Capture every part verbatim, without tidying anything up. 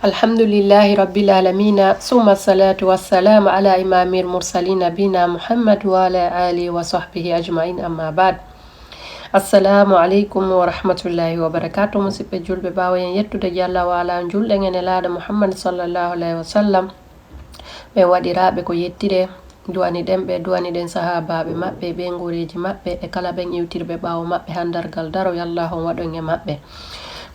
Alhamdulillahi Rabbil Alamina, summa salatu wassalamu ala imamil mursalin nabina Muhammad wa ala alihi wa sahbihi ajmain, amma ba'd. Assalamu aleykum wa rahmatullahi wa barakatuh. Musidɓe julɓe, ɓaawo en yettude Jalla wa Ala, julɗen e Nelaaɗo Muhammad sallallahu alayhi wa sallam, ɓe waɗiraaɓe ko yettire, duwani ɗen ɓe, duwani ɗen sahaabaaɓe maɓɓe, ɓe nguureeji maɓɓe, e kala ɓen iwtirɓe ɓaawo maɓɓe haa dargal daroyal, Allaahu on waɗu en e maɓɓe.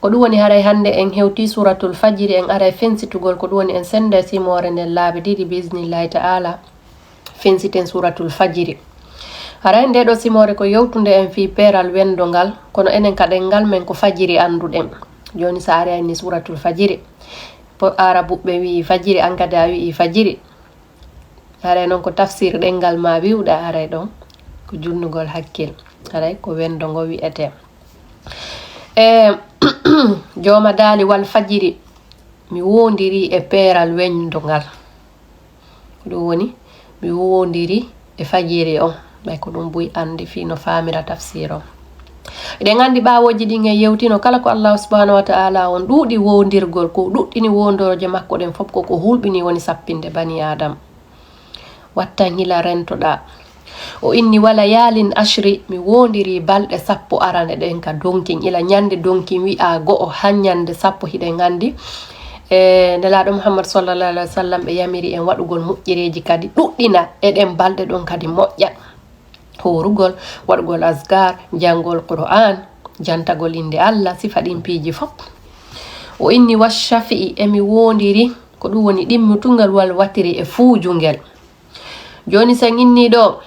Ko ɗum woni haray hannde en hewtii Suuratul Fajiri, en aray fensitugol, ko ɗum woni en sennday simoore nden laabi ɗiɗi, bi iznillaahi ta'aala, fensiten Suuratul Fajiri. Haray ndee ɗoo simoore ko yewtunde en fii peeral wendongal, kono enen ka ɗemngal men ko fajiri annduɗen. Jooni so a aray ni Suuratul Fajiri, po-, Aarabuɓe wi'i fajiri, an kadi a wi'i fajiri. Haray non ko tafsir ɗemngal maa wi'uɗaa, haray ɗon ko junnugol hakkil, haray ko wendo ngo wi'etee. E jooma daali, "Wal fajiri, mi woondirii e peeral wendo ngal." Ko ɗum woni, mi woondirii e fajiri on. Ɓay ko ɗum buy anndi fii no faamira tafsir on. Eɗen anndi ɓaawooji ɗin en yewtino kala ko Allaahu subhaanahu wa ta'aala on ɗuuɗi woondirgol, ko ɗuɗɗini woondorooje makko ɗen fof, ko ko hulɓini woni sappinde banii Aadama. Wattan hila rentoɗaa. O inni, "Wala yaalin ashri, mi woondirii balɗe sappo arane ɗen ka donkin." Ila ñande donkin wi'aa go'o haa ñande sappo, hiɗen anndi. E Nelaaɗo Muhammad sallallahu alaihi wa sallam, ɓe yamiri en waɗugol moƴƴereeji kadi ɗuɗɗina e ɗen balɗe ɗon kadi moƴƴa. Hoorugol, waɗugol azkar, janngol Qur'an, jantagol innde Allah, sifa ɗin piiji fof. O inni, "Wa shafi'i, e mi woondiri, ko ɗum woni ɗimmutungal wal watiri e fuujungel." Jooni, so en inni ɗo,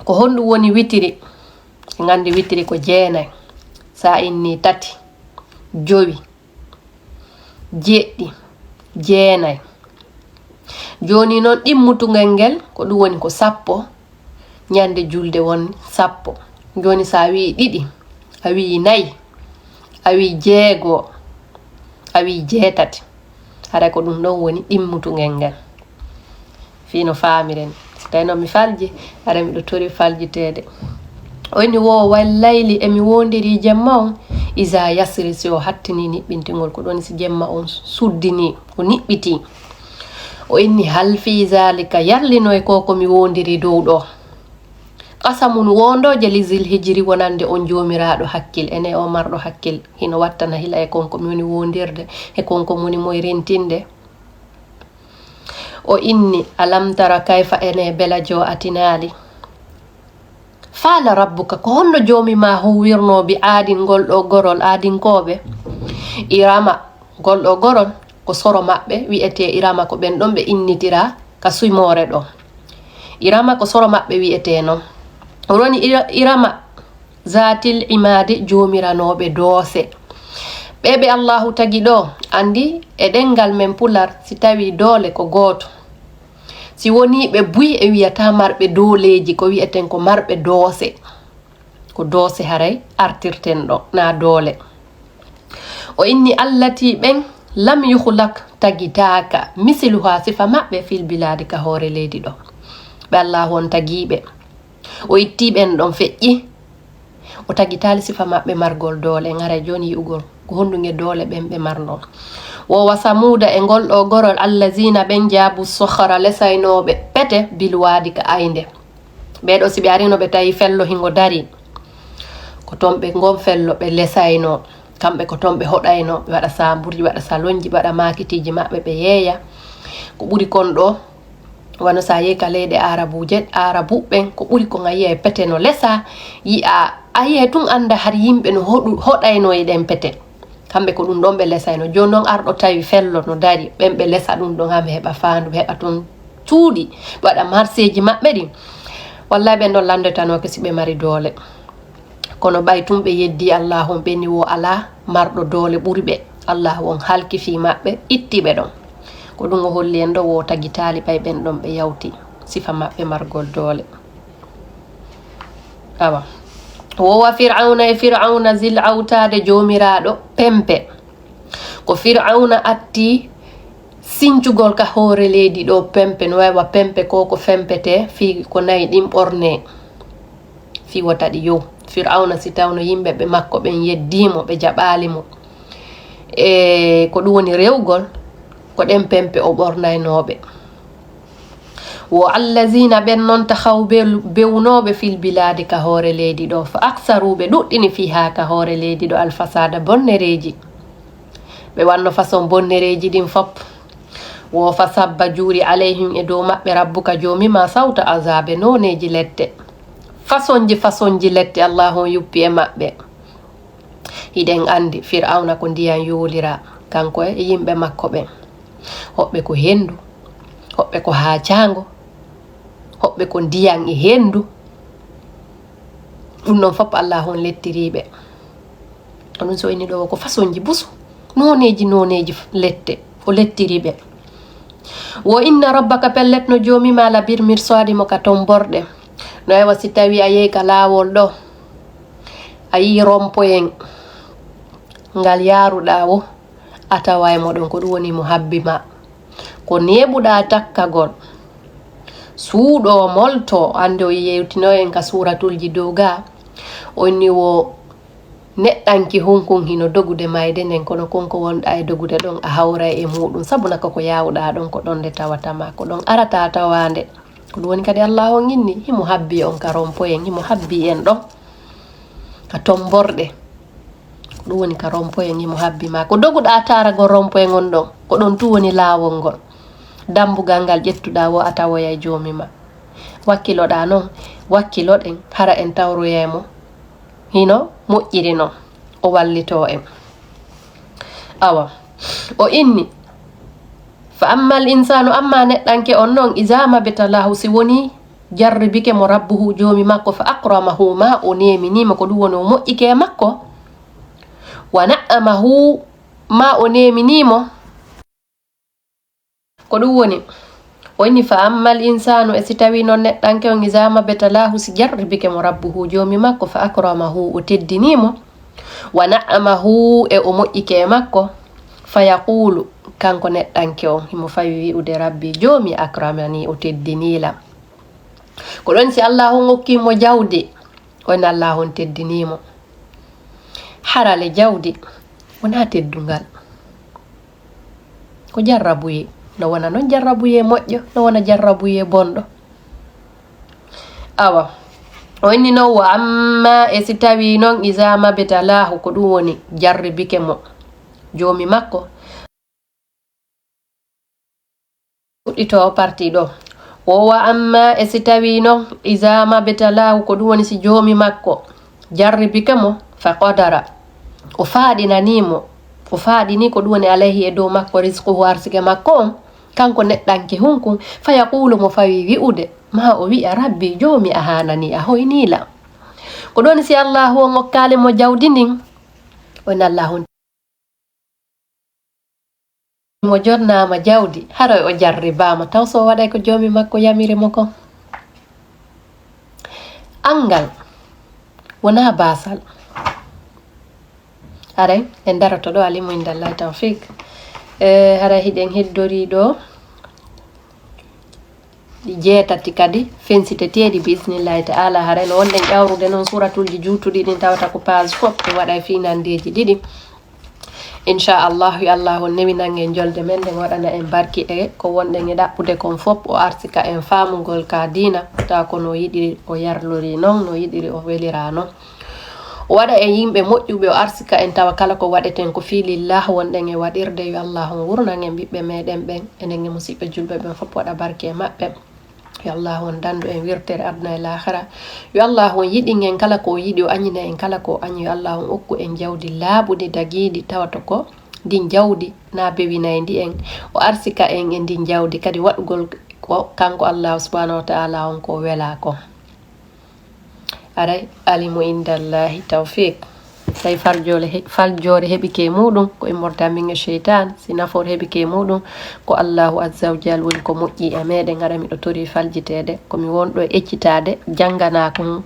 ko honɗum woni witiri? En anndi witiri ko jeenay. So a inni tati, jowi, jeɗɗi, jeenay. Jooni non, ɗimmutungel ngel, ko ɗum woni ko sappo, ñande julde won sappo. Jooni, so a wi'i ɗiɗi, a wi'i nayi, a wi'i jeego, a wi'i jeetati. Haray ko ɗum ɗon woni ɗimmutungel ngel. Fii no faamiren. So tawii non mi falji, haray miɗo tori faljiteede. O inni, "Wo wal layli, e mi woondiri jemma on, iza yasri, si o hattini niɓɓintingol, ko ɗon si jemma on suddini, o niɓɓiti." O inni, "Hal fi zalika, yarlinoy ko ko mi woondiri dow ɗo. Qasamun, woondooje, li zil hijri, wonande on joomiraaɗo hakkil, ene o marɗo hakkil, hino wattana hila e kon ko mi woni woondirde, e kon ko mi woni moy rentinde." O inni, "Alam tara kayfa, ene bela jo a tinaali? Faala rabbuka, ko honno joomi maa huwirnoo bi aadin, ngol ɗo gorol aadinkooɓe? Irama, ngol ɗo gorol ko soro maɓɓe wi'etee Irama, ko ɓen ɗon ɓe innitira ka simoore ɗo. Irama ko soro maɓɓe wi'etee non. O woni Ira-, Irama zaatil imaadi, joomiranooɓe doose." Ɓe ɓe Allaahu tagi ɗo, anndi e ɗemngal men Pular, si tawii doole ko gooto. Si wonii ɓe buy, e wiyata marɓe dooleeji, ko wi'eten ko marɓe doose. Ko doose haray artirten ɗo, naa doole. O inni, "Allati, ɓen, lam yuhlak, tagitaaka, misiluha, sifa maɓɓe, fil bilaadi, ka hoore leydi ɗo." Ɓe Allaahu on tagiiɓe. O ittii ɓen ɗon feƴƴi. O tagitaali sifa maɓɓe margol doole. En aray jooni yi'ugol ko honɗun e doole ɓen ɓe marnoo. Wo wa samuuda, e ngol ɗo gorol, allazina, ɓen, jaabu sohra, lesaynooɓe pete, bil waadi, ka aynde. Ɓee ɗoo, si ɓe arino, ɓe tawi fello hingo darii, ko ton ɓe ngon fello ɓe lesaynoo. Kamɓe ko ton ɓe hoɗaynoo, ɓe waɗa samburji, ɓe waɗa salonji, ɓe waɗa maakitiiji maɓɓe, ɓe yeeya. Ko ɓuri kon ɗo, wano sa yehi ka leyɗe Aarabuuje, Aarabuɓe ɓen, ko ɓuri kon a yi'ay pete no lesa, yi'a, a yi'ay tun annda har yimɓe no hoɗu-, hoɗaynoo e ɗen pete. Kamɓe ko ɗum ɗon ɓe lesaynoo. Jooni non arɗo tawi fello no dari, ɓen ɓe lesa ɗum ɗon, haa ɓe heɓa faandu, ɓe heɓa tun cuuɗi, ɓe waɗa marseeji maɓɓe ɗin. Wallahi ɓen ɗon lanndoytanooke si ɓe mari doole. Kono ɓay tun ɓe yeddii Allaahu on, ɓe ni wo alaa marɗo doole ɓuri ɓe. Allaahu on halki fii maɓɓe, itti ɓe ɗon. Ko ɗum o holli en ɗo, wo tagitaali ɓay ɓen ɗon ɓe yawti sifa maɓɓe margol doole. Awa. Wo wa Fir'awna, e Fir'awna, zil awtaade, joomiraaɗo pempe. Ko Fir'awna atti sincugol ka hoore leydi ɗo pempe, no wayi wa pempe ko ko fempetee fii ko nayi ɗin ɓornee. Fii wota ɗi yow. Fir'awna, si tawno yimɓe ɓe makko ɓen yeddii mo, ɓe jaɓaali mo. E ko ɗum woni rewgol, Ko ɗen pempe o ɓornaynooɓe. Wo allazina ɓen non taxaw be-, bewnooɓe fil bilaadi ka hoore leydi ɗo. Fa aksaru ɓe ɗuɗɗini fiha ka hoore leydi ɗo alfasada bonnereeji. Ɓe wanno façon bonnereeji ɗin fop. Wo fa sabba juuri alayhim e dow maɓɓe rabbuka joomi ma sawta azaabe nooneeji lette. Façonji façonji lette Allahu on yuppi e maɓɓe. Hiɗen anndi Fir'awna ko ndiyan yoolira, kanko e yimɓe makko ɓen. Hoɓɓe ko henndu, hoɓɓe ko haacaango, hoɓɓe ko ndiyan e henndu. Ɗum ɗon fof Allaahu on lettiriiɓe. Ɗum so inni ɗo ko façonji busu, nooneeji nooneeji lette, o lettiri ɓe. Wo inna rabbaka, pellet no joomi ma la bir mirsaadi mo ka tomborɗe. No ewa si tawi a yehi ka laawol ɗo, a yii rompoyen ngal yaaruɗaa wo, a tawa e mo ɗon, ko ɗum woni mo habbi ma. Ko neeɓuɗaa takkagol, suuɗoo molto, annde o yewtino en ka suuratulji dow ga, o inni wo neɗɗanke hunkun hino dogude mayde nden, kono kon ko wonɗaa e dogude ɗon a hawray e muuɗum, sabu na ko ko yaawuɗaa ɗon, ko ɗon nde tawata ma, ko ɗon arata tawaande. Ko ɗum woni kadi Allaahu on inni, himo habbi on ka rompoyen, himo habbi en ɗon ka tomborɗe. Ko ɗum woni ka rompoyen, himo habbi ma. Ko doguɗaa taaragol rompoyen on ɗon, ko ɗon tun woni laawol ngol. Dambugal ngal ƴettuɗaa wo a tawoyay joomi ma. Wakkiloɗaa non, wakkiloɗen, hara en tawroyay mo hino moƴƴiri non, o wallitoo en. Awa, o inni, fa ammal insaanu, amma neɗɗanke on non, iza mabtalahu, si woni jarribike mo rabbuhu, joomi makko, fa akramahu, ma o neeminii mo, ko ɗum woni o moƴƴike e makko, wa na'amahu, ma o neeminii mo. Ko ɗum woni, o inni, fa ammal insaanu, e si tawi non neɗɗanke on, iza mabtalahu, si jarribike mo rabbuhu, joomi makko, fa akramahu, o teddinii mo, wa na'amahu, e o moƴƴike e makko, fa yaqulu, kanko neɗɗanke on, himo fawi wi'ude, rabbi, joomi, akramani, o teddinii lam. Ko ɗon si Allaahu on okki mo jawdi, o inni Allaahu on teddinii mo. Harale jawdi wonaa teddungal. Ko jarrabuye. No wona non jarrabuye moƴƴo, no wona jarrabuye bonɗo. Awa, o inni non, wa amma e si tawi non iza mabtalahu, ko ɗum woni jarribike mo joomi makko. Fuɗɗito parti ɗo. O wa amma e si tawi non iza mabtalahu, ko ɗum woni si joomi makko jarribike mo, fa qadara, o faaɗinanii mo, o faaɗini ko ɗum woni alayhi e dow makko, rizquhu, arsike makko on, kanko neɗɗanke hunkun, fa yaqulu, mo fawi wi'ude, ma o wi'a, rabbi, joomi, a haanani, a hoynii lam. Ko ɗum woni si Allaahu on okkaali mo jawdi ndin, o inni Allaahu on mo jonnaama jawdi, haray o jarribaama, taw so o waɗay ko joomi makko yamiri mo kon? Anngal wonaa baasal. Haray en daroto ɗo, alimu indallahi tawfik. E, haray hiɗen heddorii ɗo ɗi jeetati kadi fensiteteeɗi, bi isnillahi ta'ala. Haray no wonɗen ƴawrude non suuratulji juutuɗi ɗin, tawata ko page fof ɓe waɗay fii nandeeji ɗiɗi. Inchallahu, yo Allahu on newinan en jolde men nden, waɗana en barki e ko wonɗen e ɗaɓɓude kon fof, o arsika en faamugol ka diina, tawa ko no yiɗiri o yarlori non, no yiɗiri o welira non. O waɗa en yimɓe moƴƴuɓe, o arsika en tawa kala ko waɗeten ko fii lillah wonɗen e waɗirde. Yo Allahu on wurnan en ɓiɓɓe meɗen ɓen, enen e musiɓɓe julɓe ɓen fof, waɗa barke e maɓɓe. Yo Allahu on dandu en wirtere aduna e laakhira. Yo Allahu on yiɗin en kala ko o yiɗi, o añina en kala ko o añi. Yo Allahu on okku en jawdi laaɓuɗi dagiiɗi, tawata ko ndin jawdi na bewinayndi en. O arsika en e ndin jawdi kadi waɗugol ko kanko Allahu subhanahu wa ta'ala on ko o welaa kon. Aray, alimu indallahi tawfik. Tawi farjoole he-, farjoore heɓike e muɗum, ko immorde min e sheytaan. Si nafoore heɓike e muɗum, ko Allahu azza wa jal woni ko moƴƴi e meɗen. Aray, miɗo tori faljiteede, ko mi wonɗo e eccitaade, jannganaa kon.